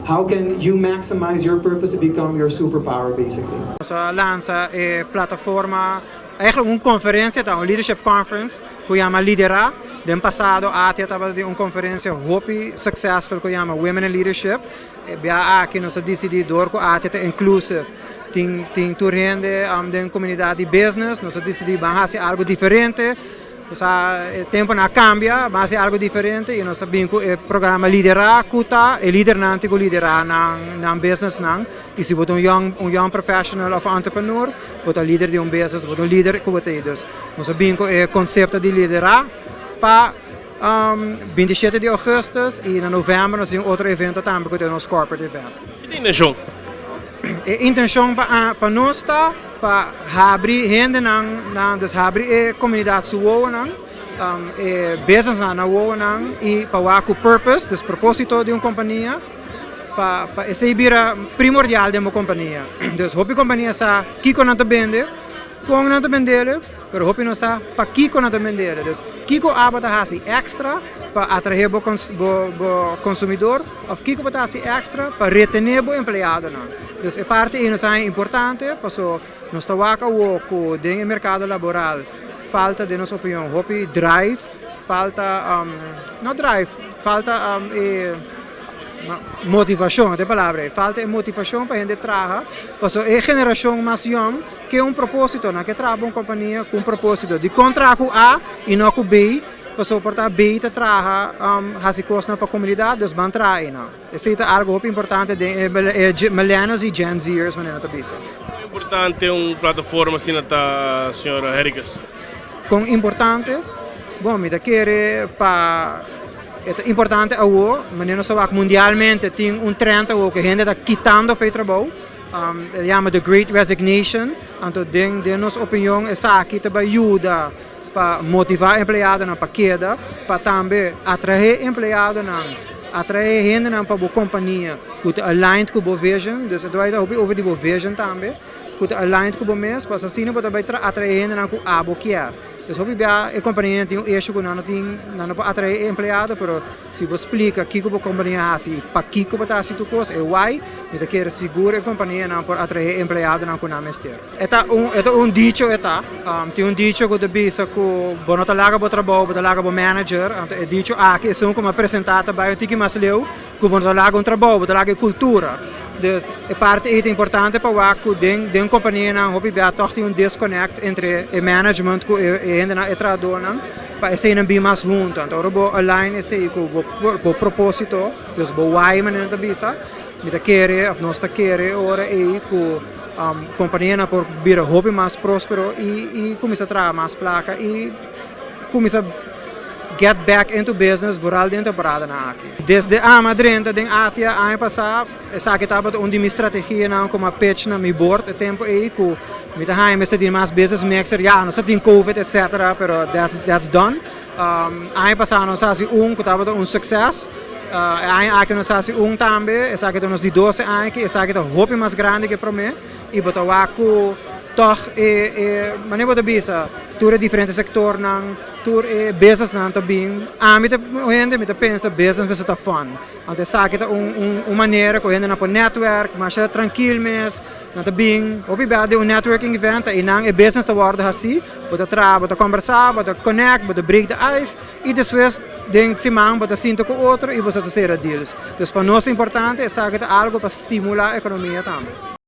How can you maximize your purpose to become your superpower, basically? Nos a lansa e plataforma, eigenlijk un konferensia, ta un leadership conference ku yama Lidera. Den pasado ATIA tabatin un konferensia hopi successful ku yama Women in Leadership. E bia aki nos a disidí dor ku ATIA ta inclusive. Tin tur hende den komunidat di business, nos a disidí ban hasi algu diferente. Osea, e temponan a kambia, ban hasi algu diferente i nos a bin ku e programa Lidera ku ta e lidernan tin ku liderá nan businessnan. I si bo ta un young professional òf entrepreneur, bo ta lider di un business, bo ta un lider ku bo ta. Dus nos a bin ku e konsepto di Lidera pa 27 di ougùstùs i na novèmber nos tin otro evento tambe ku ta nos corporate event. Ki intenshon? E intenshon pa nos ta pa habri hendenan, dus habri e komunidat su wowonan, e business nan wowonan i pa wak ku purpose, dus propósito di un kompania, pa esei bira primordial den un kompania. Dus hopi kompania sa kiko nan ta bende, kon nan ta bende, pero hopi no sa pa kiko nan ta bende. Dus kiko abo ta hasi extra pa atraé bo konsumidó, òf kiko bo ta hasi extra pa retené bo empleadonan. Dus e parti ei nos ta importante, paso nos ta wak ku den merkado laboral falta, den nos opinion, hopi drive, falta, no drive, falta motivashon, e palabra, falta motivashon pa hende traha, paso e generashon mas young ke un propósito, nan ke traha un kompania ku un propósito, di kon traha ku A i no ku B, paso por ta B ta traha hasi kos pa komunidat, dus ban traha no. Esei ta algu hopi importante di millennials i Gen Zers, manera ta bisa. Importante un plataforma asina ta, señor Henriquez? Kon importante? Bon, mi ta kere pa ta importante awor, manera nos mundialmente tin un trend awor ku hende ta kitando for di trabou, yama The Great Resignation. Anto, den nos opinion, esaki tambe yuda pa motivá empleadonan pa keda, pa tambe atraé empleadonan, atraé hendenan pa e kompania ku ta aligned ku e vision, dus e ta over di e vision tambe, ku ta aligned ku bo mes, pa asina bo tambe atraé hendenan ku abo ke. Dus hopi bia e kompania tin un issue ku nan tin nan por atraé empleado, pero si bo splika kiko e kompania ta hasi, pa kiko bo ta hasi tur kos, e why, mi ta kere sigur e kompanianan por atraé empleadonan ku nan mester. E ta un dicho tin un dicho ku ta bisa ku bo no ta laga bo trabou, bo ta laga bo manager. Anto e dicho aki esun ku m'a presentá ta bai un tiki mas leu, ku bo no ta laga un trabou, bo ta laga kultura. Dus e parti ei ta importante pa wak ku den kompanianan hopi bia toch tin un disconnect entre e management ku e hendenan, e trahadónan, pa eseinan bin mas huntu. Anto ora bo align esei ku bo propósito, dus bo why, manera ta bisa, mi ta kere, òf nos ta kere ora ei ku kompanianan por bira hopi mas próspero i kuminsá traha mas plaka i kuminsá get back into business, vooral den temporadanan aki. Desde ami a drenta den ATIA aña pasá, esaki tabata un di mi strategianan ku m'a pitch na mi board e tempu ei ku mi ta haña mester tin mas business mixer, ya, nos tin COVID, etc., pero that's done. Aña pasá nos a hasi un ku tabata un success. Aña aki nos a hasi un tambe, esaki ta nos di 12 aña ku esaki ta hopi mas grandi ku promé i bo ta wak ku toch e manera bo ta bisa tur e diferente sektornan, tur e businessnan ta bin. Ami ta hende mi ta pensa business mester ta fun. Anto esaki ta un manera ku hendenan por network, masha trankil mes, nan ta bin, hopi bia den un networking event i nan e business ta wòrdu hasi, bo ta traha, bo ta kombersá, bo ta connect, bo ta break the ice i despues den siman bo ta sinta ku otro i bo ta sera deals. Dus pa nos importante, esaki ta algu pa stimulá ekonomia tambe.